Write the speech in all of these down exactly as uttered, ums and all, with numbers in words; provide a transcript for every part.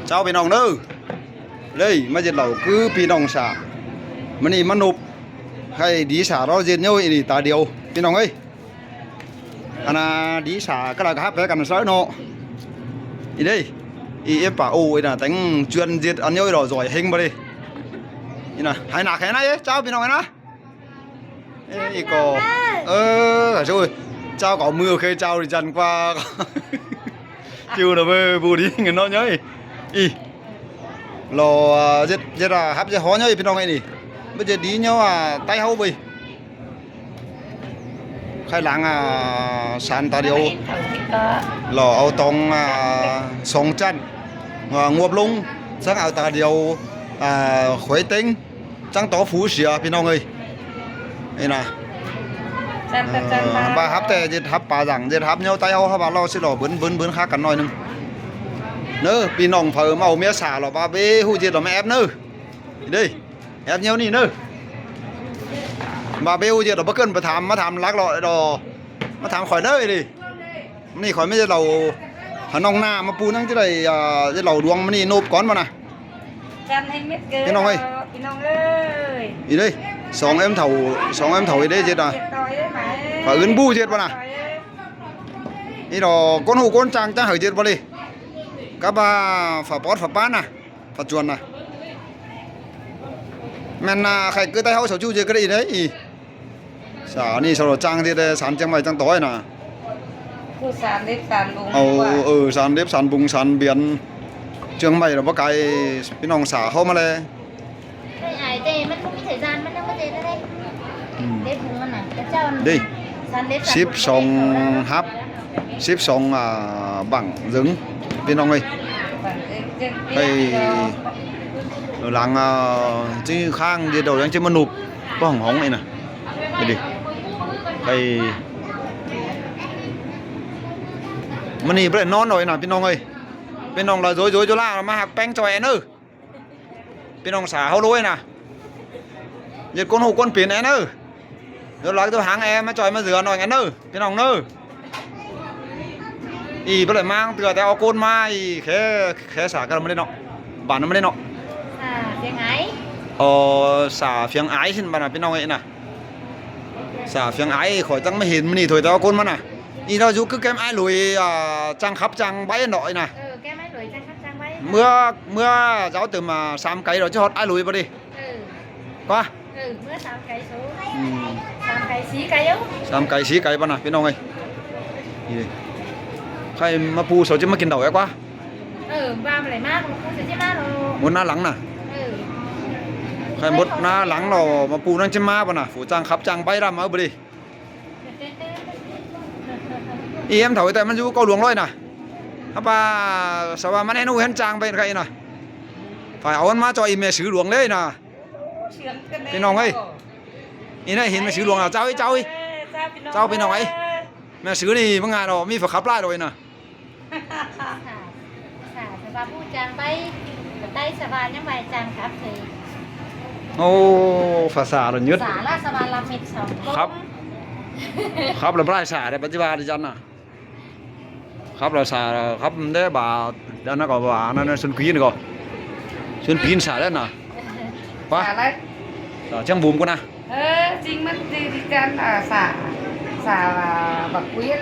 Chao ꞌpi ꞌnọng ꞌnớ. ꞌLới ꞌmá ꞌdệt lảu ꞌcứ ꞌpi ꞌnọng sả. ꞌMá ꞌnị ꞌmá ꞌnộp. Khay đi sả ꞌló ꞌdệt ꞌnéo ꞌnị ta điêu ꞌpi ꞌnọng ơi. Ăn ꞌna đi sả ꞌcọ ꞌla ꞌcọ hắp pé căn sáư ꞌnọ. ꞌI ꞌlới. ꞌI ép pả ô ꞌnị ꞌna téng chuyên ꞌdệt ăn ꞌnéo ꞌló doi ꞌhéng ꞌva đi. ꞌI ꞌna hảư nả khay ꞌnị ꞌnớ. Chao ꞌpi ꞌnọng ꞌnớ. Ê, ꞌi ꞌcọ. Ơ, hả ꞌchớ. Chao ꞌcọ ꞌmưa khé chao đi chăn ꞌquá. Chiu ꞌnớ ꞌmưa ꞌbu đi ꞌnghín ꞌnọ ꞌnhới. ꞌI. ꞌLo, à, ꞌdệt, ꞌdệt, à, hắp ꞌdệt hó ꞌnhới ꞌpi ꞌnọng ơi ꞌnị. ꞌMá ꞌdệt đi ꞌnhới, à, Tái ꞌháu ꞌvới. Khay lăng, à, san ta điêu. ꞌLo au tong, à, song chăn. À, ꞌnguốp ꞌlống. Săng au ta điêu, à, khuối téng. Chắng tó phú sia ꞌpi ꞌnọng ơi. ꞌI ꞌna. Chăn ta chăn ta. Ba hắp té ꞌdệt hắp pá dăng, ꞌdệt hắp ꞌnéo Tái ꞌháu hắp ba ꞌló ꞌsứ ꞌló bươn, bươn, bươn khá căn ꞌnọi ꞌnưng. ꞌNớ, ꞌpi ꞌnọng phaư ꞌmá au ꞌmía sả ꞌló ba báu ꞌhụ ꞌdệt ꞌló ꞌmá ép ꞌnớ. ꞌI ꞌlới. Ép ꞌnéo ꞌnị ꞌnớ. Ba báu ꞌhụ ꞌdệt ꞌló báu ꞌcợn ꞌpa tham, ꞌmá tham lắc ꞌló ꞌló. ꞌMá tham khỏi ꞌnớ ꞌnị. ꞌNị khỏi ꞌmá ꞌdệt lảu. Hả ꞌnọng ꞌna ꞌmá ꞌpu ꞌnăng ꞌchí đảy, à, ꞌdệt lảu đuông ꞌmá ꞌnị ꞌnộp cón ꞌva ꞌna. Chăn ꞌhéng mết ꞌcứ ꞌpi ꞌnọng ơi. Ꞌpi ꞌnọng ơi. ꞌI ꞌlới. Song ém thảu, song ém thảu ꞌi ꞌlới ꞌdệt à. Pha ứn ꞌbu ꞌdệt ꞌva ꞌna. ꞌI ꞌló ꞌcốn ꞌhụ ꞌcốn chang chắng hảư ꞌdệt ꞌva đi. Cắp ba phả pót phả pán ꞌna. Phả chuôn ꞌna. ꞌMen ꞌna khay ꞌcứ Tái ꞌháu sau ꞌchu ꞌdệt ꞌcứ đảy ꞌi ꞌlới ꞌi. Sả ꞌnị sau ꞌló chang ꞌdệt đé san Chiêng ꞌMạy chắng ꞌtoi ꞌna. Ơ, san lếp san bung, ơ, san lếp san bung san biên. Chiêng ꞌMạy ꞌló báu cai ꞌpi ꞌnọng sả ꞌháu ꞌmá ꞌlé. Ơi, ai, ꞌdệt ꞌmắn ꞌmí thời gian ꞌmắn ꞌnớ ꞌmá ꞌdệt ꞌnớ. Ừ. Lếp bung ꞌnặn ꞌna. Ká ꞌchao ꞌnặn. Đi. San lếp san bung ꞌsíp song hắp. ꞌSíp song, à, bảng dớng. ꞌPi ꞌnọng ơi. Bảng dớng, dớng. Hay. Lăng, à, ꞌchí khang đi đầu dáng ꞌchí ꞌmá ꞌnộp. Báu hỏng hỏng ꞌnị ꞌna. Đi. Hay. ꞌMá ꞌnị báu đảy ꞌnón ꞌnọi ꞌna ꞌpi ꞌnọng ơi. ꞌPi ꞌnọng ꞌlạ dối dối ꞌchua ꞌlạ ꞌmá ꞌhặc ꞌpéng ꞌchoi ꞌnớ. ꞌPi ꞌnọng sả ꞌháu ꞌlới ꞌna. ꞌDệt ꞌcốn ꞌhụ ꞌcốn pên ꞌnớ. ꞌDệt lák ꞌdệt háng é ꞌmá ꞌchoi ꞌmá dưa ꞌnọi ꞌnớ. ꞌPi ꞌnọng ꞌnớ. ꞌI báu đảy ꞌmá ꞌtưa té au ꞌcốn ꞌmá ꞌi khé, khé sả ꞌcọ ꞌmá ꞌlế ꞌnọ. Bản ꞌmá ꞌlế ꞌnọ. Sả Phiêng Ái. Ơ, sả Phiêng Ái ꞌsịn bản ꞌna ꞌpi ꞌnọng ơi ꞌna. Sả Phiêng Ái khỏi chắng ꞌmá hên ꞌmá ꞌnị thôi té au ꞌcốn ꞌmá ꞌna. ꞌI ꞌnọ dú ꞌcứ kem ải lui, à, chang khắp chang báy ꞌnọi ꞌna. Ơ, kem ải lui chang khắp chang báy. ꞌMưa, ꞌmưa dáo tứm ꞌmá sam cáy ꞌló ꞌchí ꞌhọt ải lui ꞌva đi. Ơ. ꞌQuá. Ơ, ꞌmưa sam cáy số. Ừ. Sam cáy sí cáy ꞌnớ. Sam cáy sí cáy ꞌva ꞌna ꞌpi ꞌnọng ơi. Đi. Khay ꞌmá ꞌpu sau ꞌchí ꞌmá kin đaư é ꞌquá. Ơ, ꞌva ꞌmá đảy ꞌmá, ꞌmá ꞌpu sau ꞌchí ꞌmá ꞌnớ. Mốt ꞌná lăng ꞌna. Ơ. Khay mốt ꞌná lăng ꞌnọ, ꞌmá ꞌpu ꞌnăng ꞌchí ꞌmá ꞌva ꞌna. Phủ chang khắp chang báy ꞌlắm ꞌmá ꞌva đi. ꞌI ém thảu té ꞌmắn dú ꞌcọ luông ꞌlới ꞌna. Hắp ꞌva, sau ꞌva ꞌmắn é ꞌnụ hén chang báy ꞌnị khay ꞌna. Phải au ꞌmắn ꞌmá ꞌchoi ꞌmẹ sư luông ꞌlới ꞌna. ꞌPi ꞌnọng ơi. ꞌI ꞌnị hên ꞌmẹ sư luông ꞌna, chao ꞌi, chao ꞌi. Chao ꞌpi ꞌnọng ơi. ꞌMẹ sư ꞌnị ꞌmá ꞌnga ꞌnọ, ꞌmí phủ khắp ꞌlạ ꞌnọi ꞌna. Sả, sả, sả ꞌva ꞌpú chang báy, ꞌva ꞌTáy sả ꞌva ꞌnhắng ꞌva chang khắp thôi. Ô, phả sả ꞌlạ nhứt. Sả ꞌlạ sả ꞌva ꞌlạ mết song. Khắp. Khắp ꞌlạ báu đảy sả đé, báu ꞌchí ꞌva đi chăn ꞌna. Khắp ꞌlạ sả, khắp đé ꞌva, đé ꞌna ꞌcọ ꞌva, ꞌna, ꞌna Xuân Quý ꞌnị ꞌcọ. Xuân Quý sả đé ꞌna. ꞌPa. Sả ꞌlạ. Sả ꞌchiếng bum ꞌcọ ꞌna. Ơ, ꞌchí ꞌmắn đi, đi chăn, à, sả, sả, à, bác Quyến,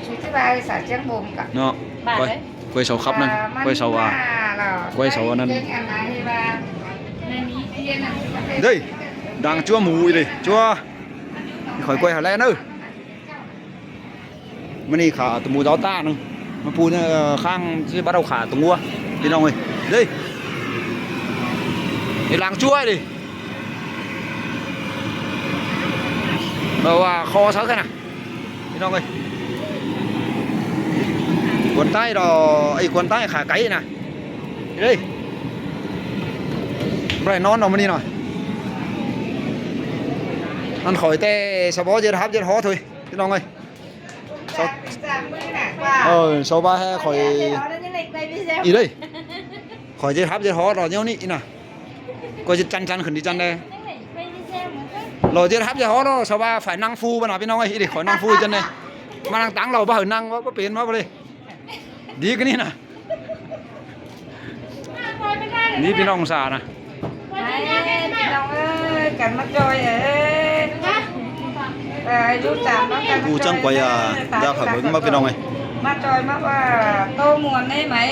sư ꞌchí ꞌva sả ꞌchiếng bum ꞌcọ. ꞌNọ. Bản ꞌquái, đấy. ꞌQuái sau khắp ꞌnăng, à, ꞌquái sau, à, ꞌquái sau ꞌnặn. ꞋDệt, đang ꞌchua mú đi, ꞌchua. Khỏi ꞌquái hả ꞌlẹ ꞌnớ. ꞌMá ꞌnị khả tô mú dáo ta ꞌnưng. ꞌMá ꞌpu ꞌnị, ơ, khang ꞌchí bắt đầu khả tô ngúa. ꞌPi ꞌnọng ơi. ꞌDệt. ꞌNị lăng ꞌchua đi. Báu ꞌva khó sáư khay ꞌna. ꞌPi ꞌnọng ơi. Khuôn ꞌTáy đó, ê, khuôn ꞌTáy khả cáy ꞌna. ꞌDệt. Báu đảy ꞌnón ꞌnọ ꞌmá ꞌnị ꞌnọi. Ăn khỏi té sau báu ꞌdệt hắp ꞌdệt hó thôi. ꞌPi ꞌnọng ơi. Sau, ơ, sau ꞌva ꞌhứ khỏi ꞌnị ꞌlới. Khỏi ꞌdệt hắp ꞌdệt hó ꞌló ꞌnéo ꞌnị ꞌnị ꞌna. ꞌCọ ꞌdệt chăn chăn khửn đi chăn đé. ꞌLo ꞌdệt hắp ꞌdệt hó ꞌló, sau ꞌva phải ꞌnăng phu ꞌva ꞌna ꞌpi ꞌnọng ơi, ꞌi đi khỏi ꞌnăng phu đi chăn đé. ꞌMá ꞌnăng táng ꞌló báu hảư ꞌnăng ꞌva, báu pên ꞌva ꞌva đi. Đi ꞌcọ ꞌnị ꞌna. ꞌNị ꞌpi ꞌnọng sả ꞌnạ. Mảy, ꞌpi ꞌnọng ơi, căn ꞌmá ꞌchoi ơi. Ơ, ꞌlụk chăm ꞌmá căn ꞌmá ꞌchoi. ꞌPu chắng quay à, ꞌtáng khả bớng ꞌmá ꞌpi ꞌnọng ơi. ꞌMá ꞌchoi ꞌmá ꞌva tô muôn ꞌnị mảy.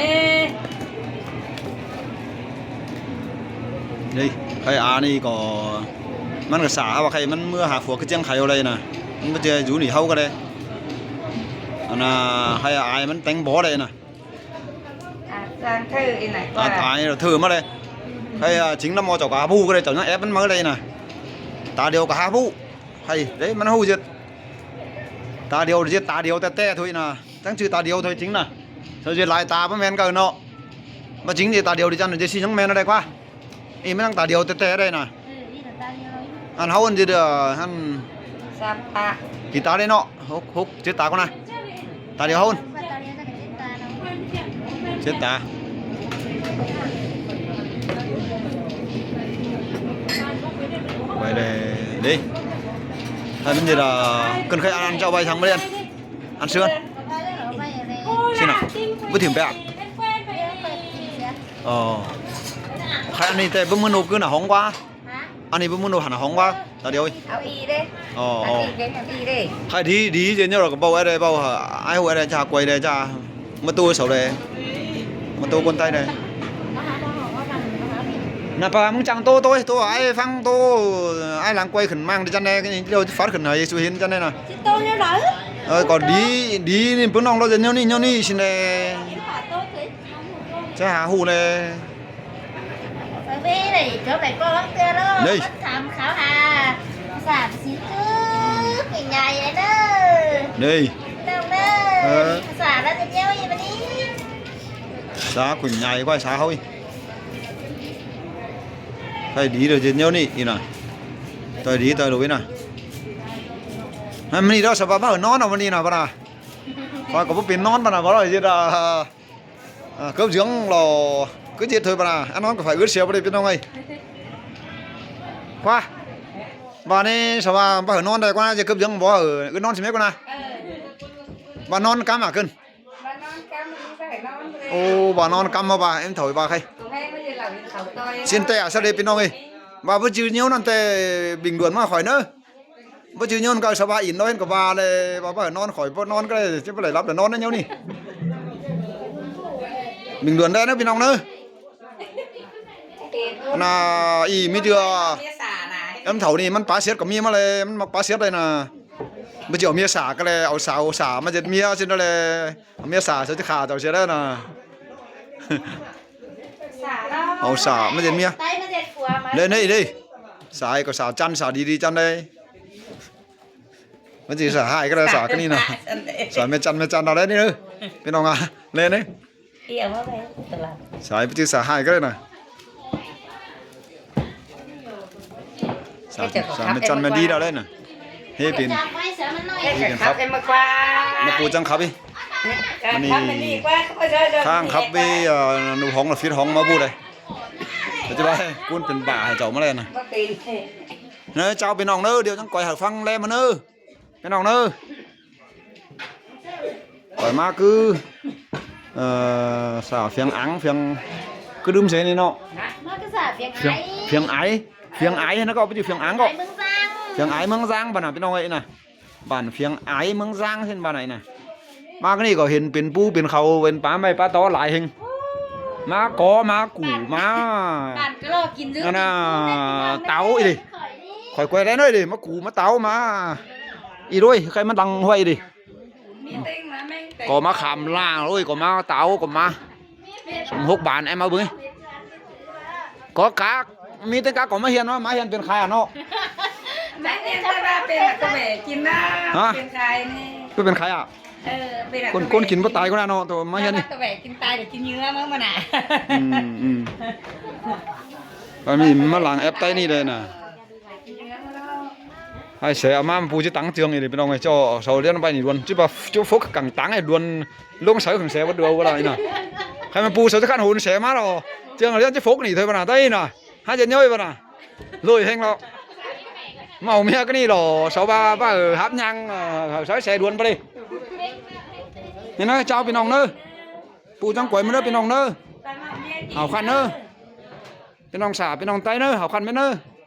ꞌNị, khay a ꞌnị ꞌcọ, ꞌmắn ꞌcọ sả ꞌva khay ꞌmắn ꞌmứa ha phua ꞌcọ ꞌchắng khay au đảy ꞌnạ. ꞌMắn báu ꞌchí dú ꞌnị ꞌháu ꞌcọ đảy. Ăn ꞌnạ, khay ai ꞌmắn téng bó đảy ꞌnạ. À, ꞌchang thử ꞌnị ꞌnạ. À, ꞌquá ai ꞌnạ thử ꞌmá đảy. Khay, à, chính ꞌnặm ꞌmo chảu ꞌcọ ha ꞌpú ꞌcọ đảy, chảu ꞌnhắng ép ꞌmắn ꞌmá đảy ꞌnạ. Ta điêu ꞌcọ ha ꞌpú. Hay, đảy ꞌmắn ꞌháu ꞌdệt. Ta điêu ꞌdệt, ta điêu ꞌtẹ ꞌtẹ thôi ꞌnạ. Chắng ꞌchư ta điêu thôi chính ꞌnạ. Sau ꞌdệt lai ta báu ꞌmen ꞌcọ ꞌnọ. ꞌMá chính ꞌdệt ta điêu đi chăn ꞌdệt ꞌsị ꞌnhắng ꞌmen đảy ꞌquá. Ê, ꞌmắn ꞌnhắng ta điêu ꞌtẹ ꞌtẹ đảy ꞌnạ. Ăn ꞌháu ăn ꞌdệt, à, ăn. Sắp ta. Kỉ ta đảy ꞌnọ. Hốc, hốc, chết ta ꞌcọ ꞌnạ. Ta điêu ꞌháu ăn. Chết ta. Quay đảy, đảy. Hay ꞌmắn ꞌdệt, à, ꞌcợn khay ăn chảu ꞌvạy thẳng ꞌmá đảy ăn. Ăn sương. Xin à. Báu thỉm ꞌpẹ à. Ờ. Khay ăn ꞌnị ꞌtẹ báu ꞌmứ ꞌnộp ꞌcứ ꞌnạ hóng ꞌquá. Hả? Ăn ꞌnị báu ꞌmứ ꞌnộp hẳn hóng ꞌquá. Ta điêu ơi. Au ị đảy. Ờ, ăn ờ. Ị đảy, ăn ị đảy. Khay đi, đi ꞌdệt ꞌnéo ꞌlạ ꞌcọ báu ai đảy báu hả. Ai hu ai đảy chả quay đảy chả. ꞌMá ꞌtố sau đảy. ꞌMá ꞌtố ꞌcốn ꞌTáy đảy. ꞌNạ ꞌpa ꞌmứng chắng ꞌtố ꞌtố, ꞌtố ai ꞌphắng ꞌtố, ai lăng quay khửn ꞌmáng đi chăn đảy, ꞌcọ điêu phát khửn hả, ꞌsứ hên chăn đảy ꞌnạ. Chứ ꞌtố ꞌnéo đảy. Ờ, ꞌcọ đi, đi ꞌnị ꞌpứng ꞌnọng ꞌlọ ꞌdệt ꞌnéo ꞌnị, ꞌnéo ꞌnị ꞌsịn đảy. Chả hả hủ đảy. Phải về đảy, chốm đảy ꞌcọ ꞌtưa ꞌlọ. Đảy. Bắt khám kháo hà. Sả xín cứ, quỷ nhảy ấy ꞌnớ. Đảy. Đâu ꞌnớ. Ờ. Sả đã ꞌdệt ꞌnéo ꞌnị ꞌmá đi. Sả quỷ nhảy ꞌquá sả ꞌháu ꞌnị. Phải đi đảy ꞌdệt ꞌnéo ꞌnị, ꞌnị ꞌnạ. Tôi đi tôi đuổi ꞌnạ. Hả, ꞌmắn ꞌnị đó sả ꞌva ꞌva hảư ꞌnón ꞌnọ ꞌmắn ꞌnị ꞌnạ ꞌva ꞌnạ. Khỏi ꞌcọ báu pên ꞌnón ꞌva ꞌnạ, ꞌva ꞌnạ ꞌdệt, à, à, cấp dưỡng ꞌlọ, cứ ꞌdệt thôi ꞌva ꞌnạ, ăn ꞌnón ꞌcọ phải ướt siêu ꞌva đảy ꞌpi ꞌnọng ơi. ꞌQuá. ꞌVa ꞌnị sả ꞌva ꞌva hảư ꞌnón đảy ꞌquá ꞌnạ, ꞌdệt cấp dưỡng báu hảư ứt ꞌnón ꞌsịn ꞌmé ꞌquá ꞌnạ. ꞌVa ꞌnón ꞌcắm à ꞌcợn. Ô, ꞌva ꞌnón ꞌcắm ꞌva khay. ꞌSịn ꞌtẹ à, sả đảy ꞌpi ꞌnọng ơi. ꞌVa báu ꞌchư ꞌnéo ꞌnặn ꞌtẹ bình luận ꞌmá khỏi ꞌnớ. Báu ꞌchư ꞌnéo ꞌnặn ꞌcọ sả ꞌva ỉn ꞌnọi hên ꞌcọ ꞌva đảy, ꞌva ꞌva hảư ꞌnón khỏi báu ꞌnón ꞌcọ đảy, ꞌchí báu đảy lắp đảy ꞌnón ꞌnớ ꞌnéo ꞌnị. Bình luận đảy ꞌnớ ꞌpi ꞌnọng ꞌnớ. ꞌNạ, ꞌnị ꞌmí ꞌchư, à, ꞌmá thảu ꞌnị ꞌmắn pá siết ꞌcọ ꞌmí ꞌmá đảy, ꞌmắn ꞌmặc pá siết đảy ꞌnạ. Báu ꞌchư au ꞌmía sả ꞌcọ đảy, au sả, au sả ꞌmá ꞌdệt ꞌmía ꞌsịn đảy. Au ꞌmía sả, sau ꞌchí khả chảu siết đảy ꞌnạ. Au sả ꞌmá ꞌdệt ꞌmía. Đảy ꞌnị đảy. Sả ꞌcọ sả chăn, sả đi đi chăn đảy. ꞌMắn ꞌchí sả ꞌhại ꞌcọ đảy, sả ꞌcọ ꞌnị ꞌnạ. Sả ꞌmía chăn, ꞌmía chăn đảy ꞌnị ꞌnớ. ꞌPi ꞌnọng à, ꞌlẹo ꞌnị. Sả ꞌmía ꞌchư sả ꞌhại ꞌcọ đảy ꞌnạ. Sả, sả ꞌmía chăn ꞌmía đi đảy ꞌnạ. Hê pên, hê pên khắp. ꞌMá ꞌpú chắng khắp ꞌnị. ꞌMắn ꞌnị khang khắp ꞌvạy, à, ꞌnụ hóng ꞌlạ phít hóng ꞌmá ꞌpú đảy. Ơ, ꞌchí ꞌva ꞌcốn pên bả hảư chảu ꞌmá đảy ꞌnạ. ꞌNớ, chảu ꞌpi ꞌnọng ꞌnớ, điêu chắng quay hảư ꞌphắng ꞌlé ꞌmá ꞌnớ. ꞌPi ꞌnọng ꞌnớ. Khỏi ꞌmá cứ, ờ, sả phiêng áng, phiêng cứ đưm sên ꞌnị ꞌnọ. ꞌMá cứ sả phiêng ái. Phiêng ái. Phiêng ái ꞌnớ ꞌcọ, báu ꞌchư phiêng áng ꞌcọ. Ái ꞌmướng ꞌDáng. Phiêng ái ꞌmướng ꞌDáng bản ꞌnạ ꞌpi ꞌnọng ơi ꞌnạ. Bản phiêng ái ꞌmướng ꞌDáng ꞌsịn bản ꞌnị ꞌnạ. ꞌMá ꞌcọ ꞌnị ꞌcọ hên pên pu pên khảu, pên pá ꞌmạy pá tó lai ꞌhêng. ꞌMá có ꞌmá củ ꞌmá. Bản ꞌcọ ꞌlo kin dứ. ꞌNặn ꞌnạ, táo ꞌnị đê. Khỏi quay đảy ꞌnọi đê, ꞌmá củ ꞌmá táo ꞌmá. Ê đuối, khay ꞌmá lăng ꞌhuai đê. Có ꞌmá khảm ꞌlang ꞌlới, có ꞌmá táo, có ꞌmá. Hốc bản em ꞌmá bưng. Có cá, ꞌmí ꞌtếng cá có ꞌmá hiên ꞌmá, ꞌmá hiên pên khai à ꞌnọ. ꞌMá hiên ꞌtếng cá pên ꞌcọ ꞌvạy kin ꞌnạ. Hả? Pên khai ꞌnị. Cứ pên khai à? Ờ, pên ꞌcọ ꞌcốn, ꞌcốn kin báu tai ꞌcốn ꞌnạ ꞌnọ, tô ꞌmá hiên ꞌnị. ꞌVạy kin tai để kin nhứa ꞌmá ꞌmá ꞌnạ. Ừ, ừ. Ơ, ꞌmí ꞌmá lăng ép ꞌTáy ꞌnị đảy ꞌnạ. Hảư ꞌsớ ꞌmá pu ꞌchí tắng ꞌchương ꞌnị ꞌpi ꞌnọng ơi, ꞌchọ sau ꞌliến ꞌvạy ꞌnị đuôn. ꞌChí ꞌva ꞌchọ phốc cẳng táng ꞌnị đuôn ꞌlống sáư khửn ꞌsớ báu đuôn ꞌva đảy ꞌnạ. Hảư ꞌmá pu sau ꞌchí khăn hôn ꞌsớ ꞌmá ꞌlọ. ꞌChương ꞌliến ꞌchí phốc ꞌnị thôi ꞌva ꞌnạ, ꞌTáy ꞌnạ. Hák ꞌdệt ꞌnhới ꞌva ꞌnạ. ꞌLội ꞌhêng ꞌlọ. ꞌMá au ꞌmía ꞌcọ ꞌnị ꞌlọ, sau ꞌva, ꞌva, ờ, háp ꞌnhắng, ờ, hảư sáư ꞌsớ đuôn ꞌva đảy. ꞌNị ꞌnớ, chảu ꞌpi ꞌnọng ꞌnớ. Pu chắng quay ꞌmá ꞌnớ ꞌpi ꞌnọng ꞌnớ. Hảư khăn ꞌnớ. ꞌPi ꞌnọng sả, ꞌpi ꞌnọng ꞌTáy ꞌnớ, hảư ꞌkhặn ꞌmí ꞌnớ.